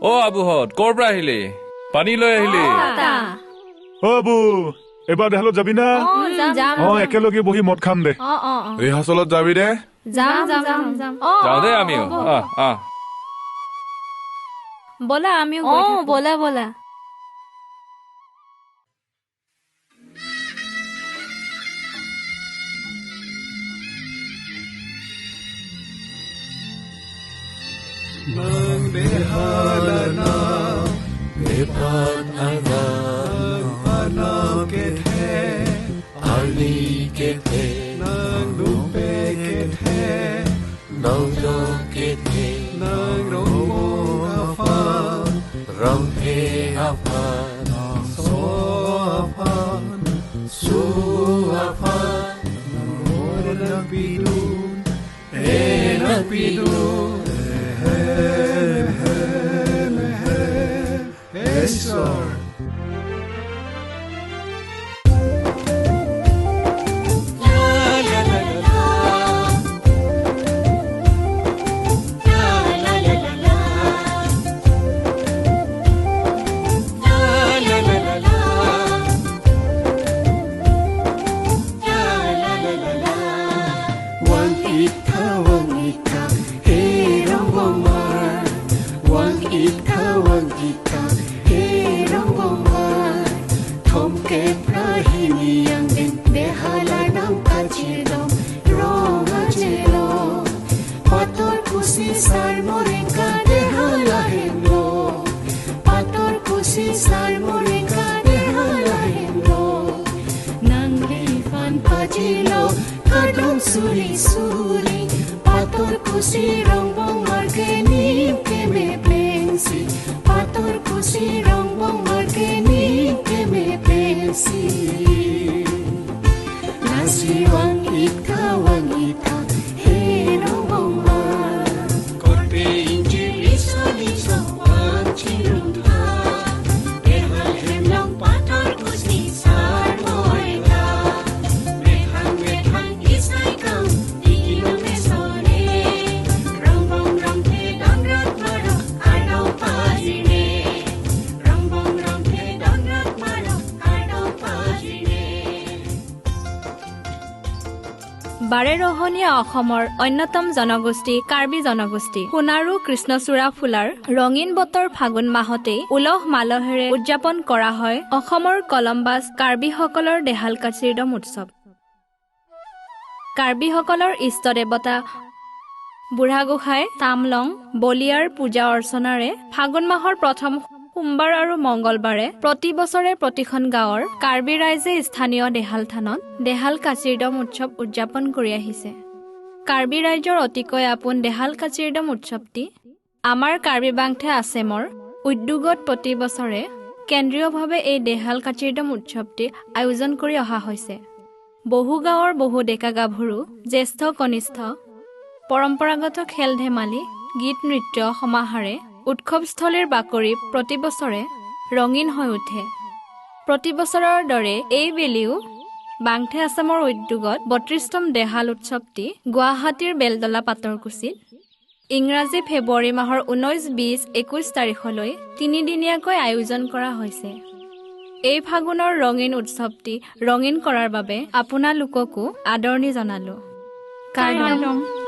অ আবুহত, ক'ৰ পৰা আহিলি? পানী লৈ আহিলি? অ আবু, এবাৰ দেহালত যাবি না? অ, একেলগে বহি মদ খাম দে। ৰিহাৰ্চেলত যাবি দে? যাওঁ দে আমিও। ব'লা আমিও। ব'লা ব'লা। Nang dehalana bepat anang anam ke the arni ke the nang dupe ke the nang do ke the nang romo afa rang the afa so afa su afa nang mor nang pidu e nang pidu. বাৰেৰহণীয়া অসমৰ অন্যতম জনগোষ্ঠী কাৰ্বি জনগোষ্ঠী। সোণাৰু কৃষ্ণচূড়া ফুলাৰ ৰঙীন বতৰ ফাগুন মাহতেই উলহ মালহেৰে উদযাপন কৰা হয় অসমৰ কলম্বাছ কাৰ্বিসকলৰ দেহাল কাচিৰদম উৎসৱ। কাৰ্বিসকলৰ ইষ্ট দেৱতা বুঢ়াগোসাঁই তামলং বলিয়াৰ পূজা অৰ্চনাৰে ফাগুন মাহৰ প্ৰথম সোমবাৰ আৰু মংগলবাৰে প্ৰতি বছৰে প্ৰতিখন গাঁৱৰ কাৰ্বি ৰাইজে স্থানীয় দেহাল থানত দেহাল কাচিৰদম উৎসৱ উদযাপন কৰি আহিছে। কাৰ্বি ৰাইজৰ অতিকৈ আপোন দেহাল কাচিৰদম উৎসৱটি আমাৰ কাৰ্বি বাংঠে আছেমৰ উদ্যোগত প্ৰতি বছৰে কেন্দ্ৰীয়ভাৱে এই দেহাল কাচিৰদম উৎসৱটি আয়োজন কৰি অহা হৈছে। বহু গাঁৱৰ বহু ডেকা গাভৰু, জ্যেষ্ঠ কনিষ্ঠ পৰম্পৰাগত খেল ধেমালি, গীত নৃত্য সমাহাৰে উৎসৱস্থলীৰ বাকৰি প্ৰতি বছৰে ৰঙীন হৈ উঠে। প্ৰতি বছৰৰ দৰে এইবেলিও বাংঠে আছামৰ উদ্যোগত ৩২তম দেহাল উৎসৱটি গুৱাহাটীৰ বেলতলা পাটৰকুছিত ইংৰাজী ফেব্ৰুৱাৰী মাহৰ ১৯, ২০, ২১ তাৰিখলৈ তিনিদিনীয়াকৈ আয়োজন কৰা হৈছে। এই ফাগুনৰ ৰঙীন উৎসৱটি ৰঙীন কৰাৰ বাবে আপোনালোককো আদৰণি জনালোঁ। কাৰ্দম।